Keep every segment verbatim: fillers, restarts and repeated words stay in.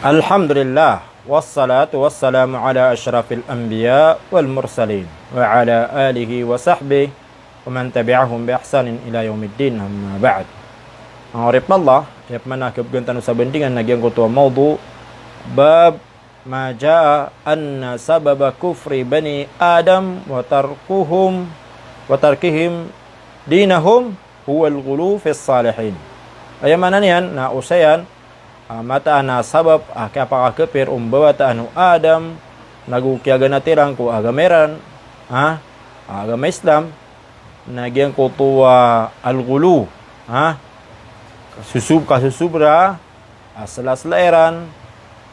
Alhamdulillah, wassalatu wassalamu ala ashrafil anbiya wal mursalin, wa ala alihi wa sahbihi, wa man tabi'ahum bi ihsanin ila yaumiddin, amma ba'd. Manga oripn o Allah, aya pman a khabgan tano sa bandingan na giyangkoto a mawdu, bab ma jaa anna sababa kufri bani Adam wa tarkuhum, wa tarkihim dinahum huwal ghulu fis salihin. Aya maana niyan na osayan, ah, mataan a sabap, ah, kiyapakakapir o mbawataan o Adam, nago kiyaganat iran ko agama iran, ah, agama Islam, na giyangkoto a al-ghulu, ah, kasosob-, kasosobra, ah, slasla iran,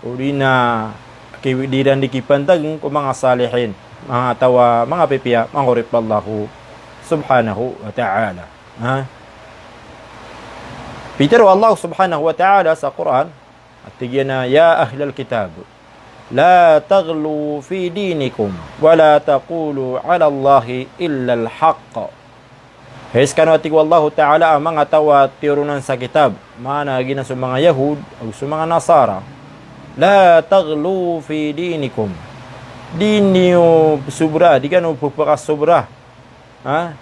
odi na ki-, di iran di kipantagn ko manga salihin, manga taw a manga pipiya, manga oripn o Allah subhanahu wa ta'ala. Ha? Pitharo o Allah subhanahu wa ta'ala sa Qur'an, a tig iyan a, "Ya ahlal kitab, la taghlu fi dinikum, wa la taqulu ala Allahi illa al-haqq." Hay skano, a tig o Allahu ta'ala, a manga taw a tiyoronan sa kitab, maana giyanan so manga Yahud, ago so manga Nasara. "La taghlu fi dinikum." Di niyo psobra, di kano pphakasobra. Ha?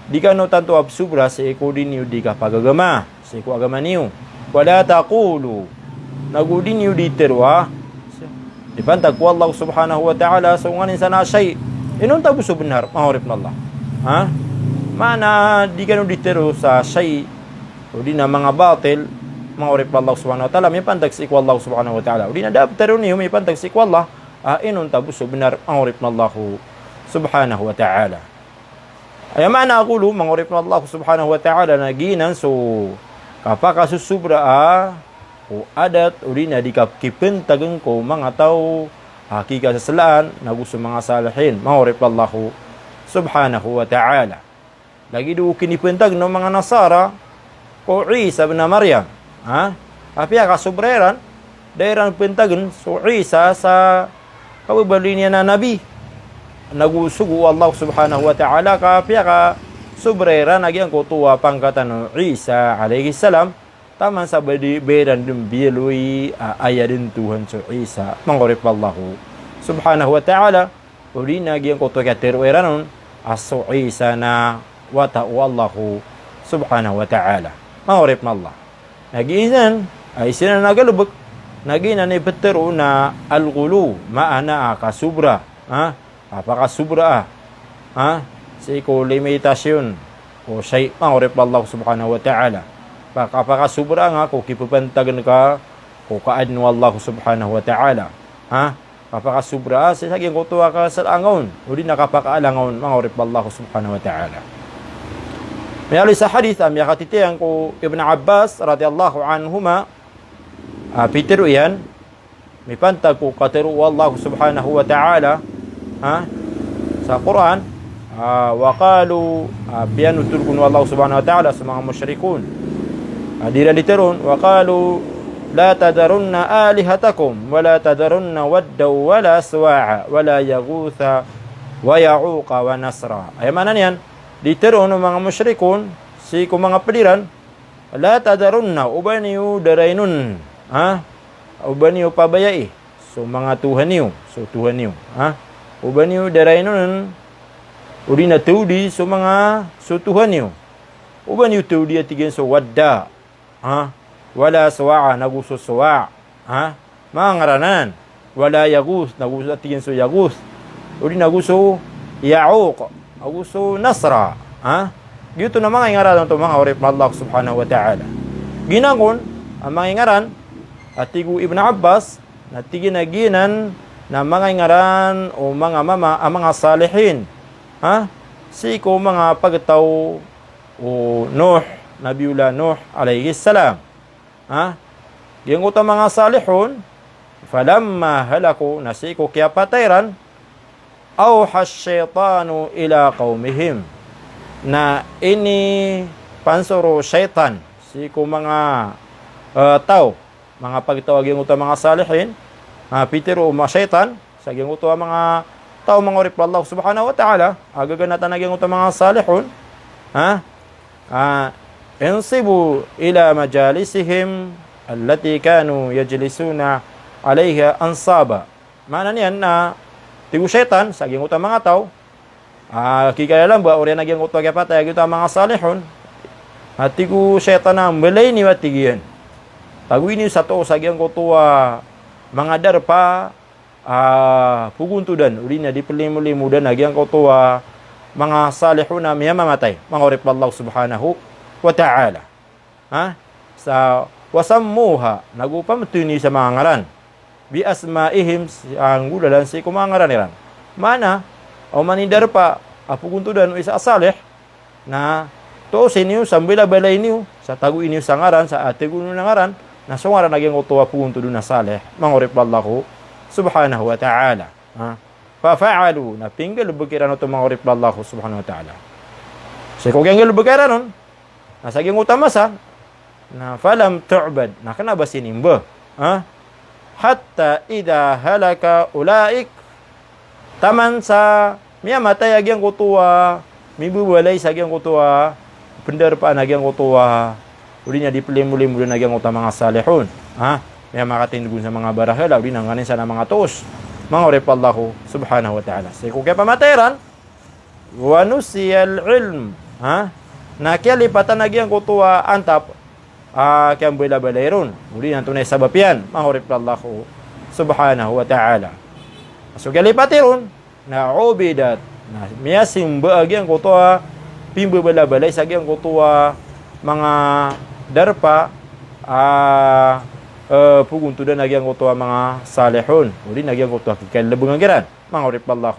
Di kano tanto a psobra sii ko di niyo di kapagagama, sii ko agama niyo. "Wa la taqulu." Nago di niyo di tharoa, di pantag ko Allah subhanahu wa ta'ala, so nganin sana shay. Inonta bo so bnar, manga oripn o Allah. Ha? Maana di kano di tharo sa shay, odi na manga batil, manga oripn o Allah subhanahu wa ta'ala, mipantag sii ko Allah subhanahu wa ta'ala. Odi na da a ptharo niyo mipantag sii ko Allah, ah, inonta bo so bnar, manga oripn o Allah subhanahu wa ta'ala. Aya maana a ghulu, manga oripn o Allah subhanahu wa ta'ala, na giyanan so kapakasosobra a ko adat, odi na di kapkipantagn ko manga taw a kikasaslaan, nago so manga salihin, manga oripn o Allah subhanahu wa ta'ala. Lagid o kinipantagn o manga Nasara ko Isa ibn Maryam. Ha? Apiya kasobra iran, da iran pantagn so Isa sa kababaloy niyan a nabi. Nago sogo o Allah subhanahu wa ta'ala ka apiya kasobra iran a giyangkoto a pangkatan o Isa alayhis salam, taman sa ba di, ba iran dn biyaloy a aya dn Tuhan so Isa, manga oripn o Allah subhanahu wa ta'ala. Odi na giyangkoto a kiyatharo iran on a so Isa na wata o Allah subhanahu wa ta'ala, manga oripn o Allah. Na giyanan, a isa nan a galbk, na giyanan i ptharo na al-ghulu, maana a kasobra, ha? Kapakasobra a, ha? Sii ko limitasyon ko shay, manga oripn o Allah subhanahu wa ta'ala. Paka-, kapakasobra nga ko kipapantagn ka ko kaadn o Allah subhanahu wa ta'ala. Ha? Kapakasobra a sii sa giyangkoto a kasaslaan nga on, odi na kapakaalang on, manga oripn o Allah subhanahu wa ta'ala. Miyaaloy sa hadith a miyakatitiyang ko Ibn Abbas radiyallahu anhuma, a pitharo iyan, mipantag ko katharo o Allah subhanahu wa ta'ala, ha? Sa Qur'an, ah, wa qalu, ah, piyanothol kon o Allah subhanahu wa ta'ala so manga mushrikun. Ah, di iran di tharoon, wa qalu, "La tadharunna alihatakum, wa la tadharunna Waddan, wa la Suwa'a, wa la Yaghutha, wa Ya'uqa, wa Nasra." Aya maana niyan, di tharoon o manga mushrikun sii ko manga pd iran, "La tadharunna," oba niyo darainon, ha? Oba niyo pabayai so manga tuhan iyo, so tuhan iyo, ha? Oba niyo darainon, odi na tawdi so manga, so tuhan iyo. Oba niyo tawdi, a tig iyan, so Wadda, ha? Wa la Suwa'a, nago so Suwa', ha? Manga ngaran anan. Wa la Yaghuth, nago so, a tig iyan, so Yaghuth. Odi nago so Ya'uq, nago so Nasra, ha? Giyoto na manga ingaran oto, manga oripn o Allah subhanahu wa ta'ala. Giyanan kon a manga ingaran, a tig o Ibn Abbas, na tig iyan a giyanan na manga ingaran o manga mama, a manga salihin, ha? Sii ko manga pagtaw o Nuh, Nabiyullah Nuh alayhis salam. Ha? Giyangkoto a manga salihun, falamma halaku, na sii ko kiyapatay iran, awha ash-shaytanu ila qawmihim. Na inipansoro o shaytan sii ko manga, eh, taw, manga pagtaw a giyangkoto a manga salihin, ha, pitharo o manga shaytan sa giyangkoto a manga taw, manga oripn o Allah subhanahu wa ta'ala, a gaganatan a giyangkoto a manga salihun, ha? Ah, insibu ila majalisihim allati kanu yajlisuna alayha ansaba. Maana niyan na tig o shaytan sa giyangkoto a manga taw a kikilala mba oriyan a giyangkoto a kiyapatay a giyangkoto a manga salihun. A tig o shaytan a mbalay niyo a tig iyan. Tagoy niyo sa toos a giyangkoto a manga darpa a pogontodan, odi na di pelimolimodan a giyangkoto a manga salihun a miyamamatay, manga oripen o Allah subhanahu wa ta'ala. Ha? Sa wasammuha, nago pamtoy niyo sa manga ngaran. Bi asma'ihim, sa nggolalan sii ko manga ngaran iran. Maana, oman i darpa a pogontodan o isa a salih, na toos niyo sa mbalabalay niyo, sa tagoy niyo sa ngaran, sa ateg on a ngaran, na so ngaran a giyangkoto a pogontodan a salih, manga oripen o Allah subhanahu wa ta'ala. Ha? Fa fa'alu, na pinggalebek iran oto, manga oripen o Allah subhanahu wa ta'ala. Sii ko kiyanggalebek iran on, na sa giyangkoto a masa, na falam tu'bad, na kena ba sinimba. Ha? Hatta idha halaka ula'ik, taman sa miyamatay a giyangkoto a mibabalay sa giyangkoto a pendarpaan a giyangkoto a, odi na di pelimolimodan a giyangkoto a manga salihun. Ha? Miyamakatindeg on sa manga barahala, odi na nganin sa na manga toos, manga oripen o Allah subhanahu wa ta'ala. Sii ko kiyapamatay iran, wa nusiyal ilm. Ha? Na kiyalipatan a giyangkoto a antap a kiyambalabalay ron. Odi na antonaa i sabap iyan, manga oripen o Allah subhanahu wa ta'ala. So kiyalipati ron, na ubidat, na miyasimba a giyangkoto a pimbabalabalay sa giyangkoto a manga darpa a, eh, pogontodan a giyangkoto a manga salihun, odi na giyangkoto a kikalebengan kiran, manga oripen o Allah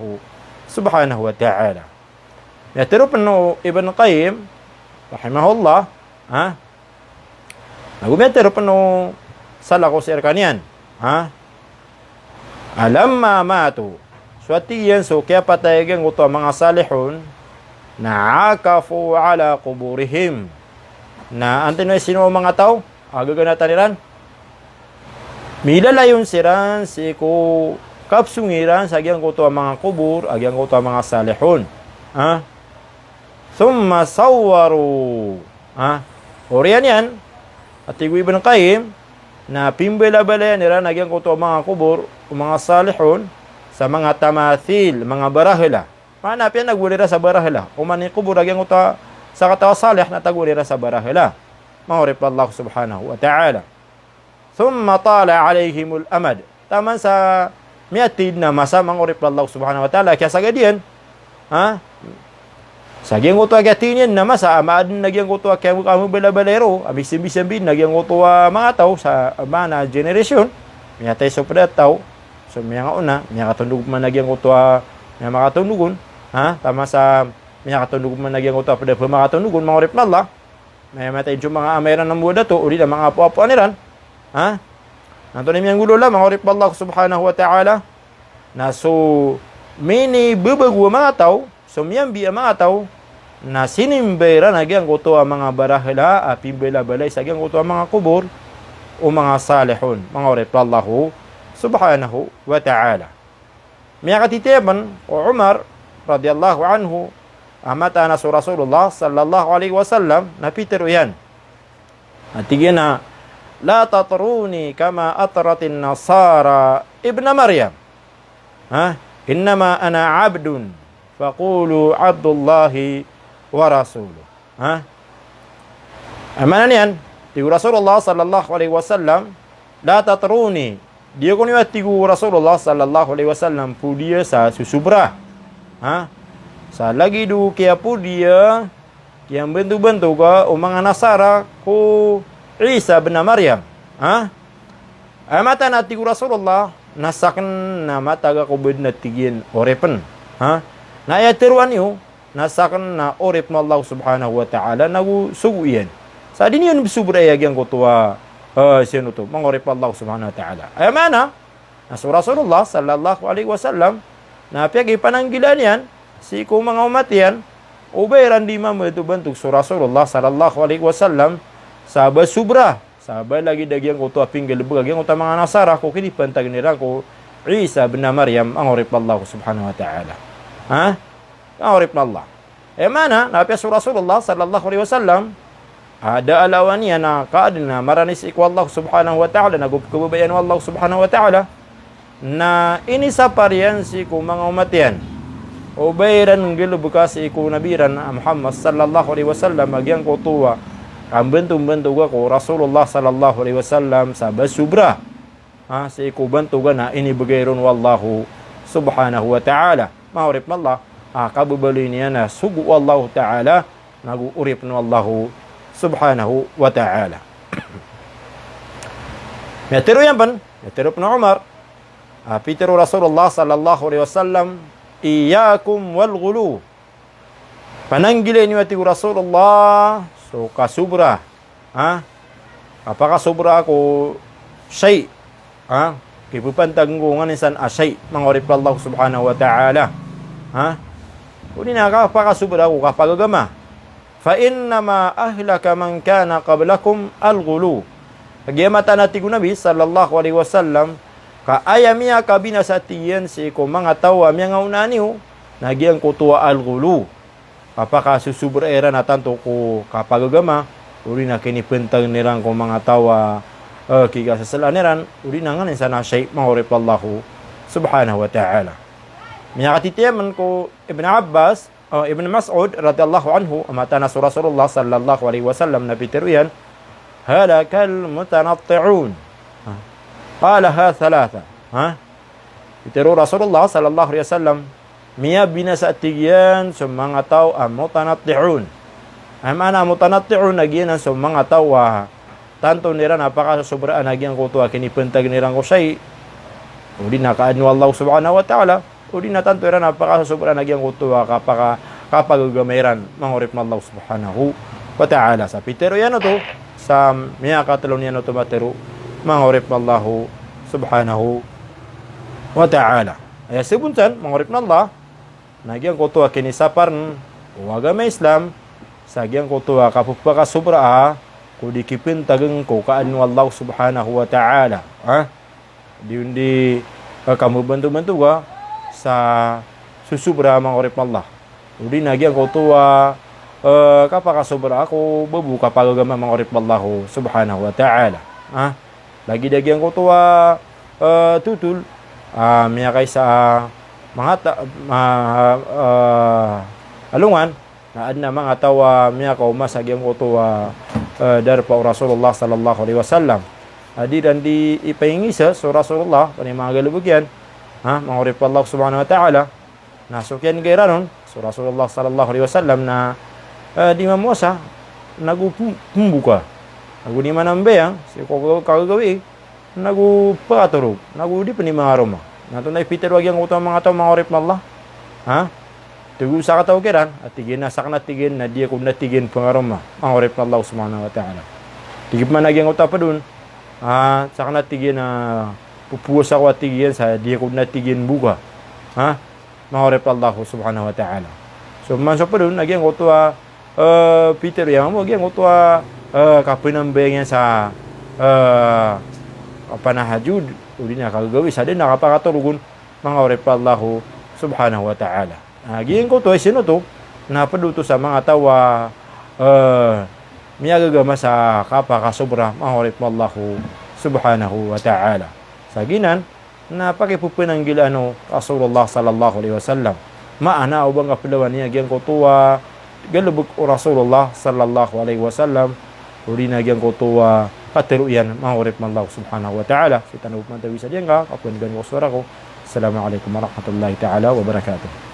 subhanahu wa ta'ala. Miyatharo pen o Ibn Qayyim rahimahullah, ha? Nago miyatharo pen o salakaw sii rekaniyan, ha? Lamma matu, so tig iyan so kiyapatay a giyangkoto a manga salihun, na akafu ala quburihim. Na antonaa i sino a manga taw a gaganatan iran? Milalayon siran sii ko kapsong iran sa giyangkoto a manga kobor a giyangkoto a manga salihun. Ha? Thumma sawwaru. Ha? Oriyan iyan, a tig o Ibn Qayyim, na pimbalabalayan iran a giyangkoto a manga kobor o manga salihun sa manga tamathil, manga barahala. Maana apiya nagowad iran sa barahala. Oman i kobor a giyangkoto a sakataw a salih na tagowad iran sa barahala, manga oripen o Allah subhanahu wa ta'ala. Thumma tala alayhimul amad. Taman sa miyatid na masa, manga oripen o Allah subhanahu wa ta'ala, kiyasagad iyan. Ha? Sa giyangkoto a kiyatid iyan na masa, a maaden a giyangkoto a kiyamabalabalay ron, a misambisambi na giyangkoto a manga taw sa, maana generation. Miyatay so ped a taw, so miyangaona, miyakatondog man a giyangkoto a, miyamakatondog on. Ha? Taman sa miyakatondog man a giyangkoto a ped a phamakatondog on, manga oripen o Allah. Miyamatay so manga ama iran a mowadato, odi na manga apoapoan iran. Ha? Na antonaa i miyanggolawla, manga oripen o Allah subhanahu wa ta'ala? Na so minibabago a manga taw, so miyambi a manga taw, na sinimba iran a giyangkoto a manga barahala a pimbalabalay sa giyangkoto a manga kobor o manga salihun, manga oripen o Allah subhanahu wa ta'ala. Miyakatitiyapen o Umar radiyallahu anhu a mataan a so Rasulullah sallallahu alayhi wasallam na pitharo iyan. Na tig iyan a, "La tatruni kama atratin nasara ibna Maryam. Ha? Innama ana abdun, faqulu Abdullahi wa rasuluh." Ha? Aya maana niyan, tig o Rasulullah sallallahu alayhi wasallam, "La tatruni." Di ako niyo, a tig o Rasulullah sallallahu alayhi wasallam, podiya sa sosobra. Ha? Sa lagid o kiyapodiya, kiyambantobantog o manga Nasara ko Isa ben Maryam. Ha? Aya mataan a tig o Rasulullah, na saken na matag ako bo den a tig iyan oripen. Ha? Na aya tharoa niyo, na saken na oripen o Allah subhanahu wa ta'ala, nago sogo iyan. Sa di niyan besobra a giyangkoto a, eh, siyanoto, manga oripen o Allah subhanahu wa ta'ala. Aya maana, na so Rasulullah sallallahu alayhi wasallam, na piyakipananggilaan iyan sii ko manga omat iyan, o ba iran di mamantobantog so Rasulullah sallallahu alayhi wasallam, sa ba sobra, sa ba lagid a giyangkoto a pinggalebek a giyangkoto a manga Nasara ko kinipantag iran ko Isa ben Maryam, manga oripen o Allah subhanahu wa ta'ala. Ha? Manga oripen o Allah. Aya maana, na apiya so Rasulullah sallallahu alayhi wasallam, a da a lawan iyan a kaadn a marani sii ko Allah subhanahu wa ta'ala, nago pkhababayaan o Allah subhanahu wa ta'ala, na inisapar iyan sii ko manga omat iyan o ba iran nggalbka sii ko Nabi iran a Muhammad sallallahu alaihi wasallam a giyangkoto a kambantombantog ko Rasulullah sallallahu alaihi wasallam sa ba sobra, ha, sii ko bantogan a inibgay ron o Allah subhanahu wa ta'ala. Manga oripn o Allah, a kababaloy niyan a sogo o Allah ta'ala, nago oripn o Allah subhanahu wa ta'ala. Miyatharo iyan pn, miyatharo pn o Umar, a pitharo o Rasulullah sallallahu alaihi wasallam, "Iyyakum wal ghulu." Pananggilai niyo, a tig o Rasulullah, so kasobra, ha? Kapakasobra ko shay', ha? Kipapantag ko nganin san a shay', manga oripn o Allah subhanahu wa ta'ala. Ha? Odi na kapakasobra ko kapagagama. "Fa innama ahlaka man kana qablakum al-ghulu." Kagiya mataan, a tig o Nabi sallallahu alaihi wasallam, ka aya miyakabinasa, a tig iyan, sii ko manga taw a miyangaona niyo, na giyangkoto a al-ghulu. Kapakasosobra iran a tanto ko kapagagama, odi na kinipantagn iran ko manga taw a, eh, kigasaslaan iran, odi na nganin san a shay', manga oripn o Allah subhanahu wa ta'ala. Miyakatitiyaman ko Ibn Abbas, eh, Ibn Mas'ud radhiyallahu anhu, a mataan a so Rasulullah sallallahu alaihi wasallam na pitharo iyan, "Halakal mutanatti'un." Ha? Qalaha thalatha. Ha? Pitharo o Rasulullah sallallahu alaihi wasallam, miyabinasa, a tig iyan, so manga taw a mutanatti'un. Aya maana a mutanatti'un na giyanan so manga taw a tanto iran a pakasosobraan a giyangkoto a kinipantagn iran ko shay', odi na kaadn o Allah subhanahu wa ta'ala, odi na tanto iran a pakasosobraan a giyangkoto a kapaka-, kapagagama iran, manga oripn o Allah subhanahu wa ta'ala. Sa pitharo iyan oto, sa miyakatlo niyan oto matharo, manga oripn o Allah subhanahu wa ta'ala. Aya sabap san, manga oripn o Allah, na giyangkoto a kinisaparn o agama Islam sa giyangkoto a kapphakasobraa ko di kipantagn ko kaadn o Allah subhanahu wa ta'ala. Ha? Di on di, eh, kamabantobantoga sa sosobra, manga oripn o Allah. Odi na giyangkoto a, eh, kapakasobra ko babo kapagagama, manga oripn o Allah subhanahu wa ta'ala. Ha? Lagid a giyangkoto a, eh, thotol, ah, miyakaisa a manga ta-, ah, ah, alongan, na adn a manga taw a miyakaoma sa giyangkoto a, eh, darpa o Rasulullah sallallahu alaihi wasallam. A di iran di ipaingisa so Rasulullah, pn i manga galbk iyan, ha, manga oripn o Allah subhanahu wa ta'ala. Na so kiyan'ga iran on so Rasulullah sallallahu alaihi wasallam na, eh, di mamowasa, nago pm-, pmboka, nago di manambayang sii ko kagagawii, nago pkatorog, nago di pn di mangaroma. Na antonaa i pitharo a giyangkoto a manga taw, manga oripn o Allah? Ha? Tig o sakataw kiran, a tig iyan a sakn, a tig iyan, na di ako dn, a tig iyan, pngaroma, manga oripn o Allah subhanahu wa ta'ala. Tig iyan pman a giyangkoto a pd on, a sakn, a tig iyan, a ppowasa ako, a tig iyan, sa di ako dn, a tig iyan, mboka. Ha? Manga oripn o Allah subhanahu wa ta'ala. So man so pd on a giyangkoto a, eh, pitharo iyan mambo a giyangkoto a, eh, kapnambayang iyan sa, eh, kapanahajud, odi na kagagawii sa dn a kapakatorog on, manga oripn o Allah subhanahu wa ta'ala. Na giyangkoto a isn oto na pd oto sa manga taw a, eh, miyagagama sa kapakasobra, manga oripn o Allah subhanahu wa ta'ala. Sa giyanan na pakippananggilaan o Rasulullah sallallahu alaihi wasallam. Maana o ba ngka plawan iyan a giyangkoto a galbk o Rasulullah sallallahu alaihi wasallam, odi na giyangkoto a katharo iyan, manga oripn o Allah subhanahu wa ta'ala. Sii tano bo pman tawi sa diyangka, kapan'gan ko so sowara ko. Assalamu alaikum warahmatullahi ta'ala wabarakatuh.